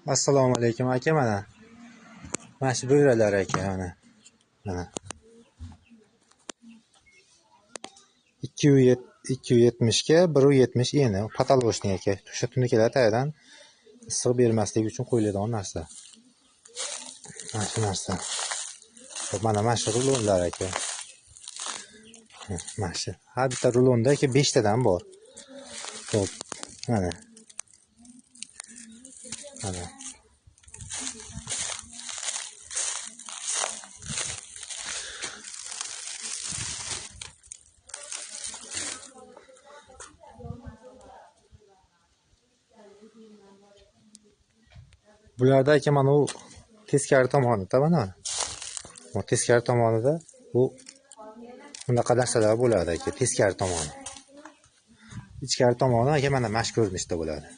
Assalomu alaykum aka, mana. Mana shu bo'yralar aka, mana. Mana. 270 ga 1.70 eni, patoloshniy aka. O'sha tunukalar tagidan issiq bermasligi uchun qo'yiladigan narsa. Mana shu narsa. Xo'p, mana shu rulonlar aka. Mana shu. Har bitta rulonda aka 5 tadan bor. Xo'p, mana. Mana. Bularda aka mana u teskari tomonida mana. Bu teskari tomonida bu bunaqa narsalar bo'ladi aka, teskari tomoni. Ichkari tomoni aka mana shu ko'rinishda bo'ladi.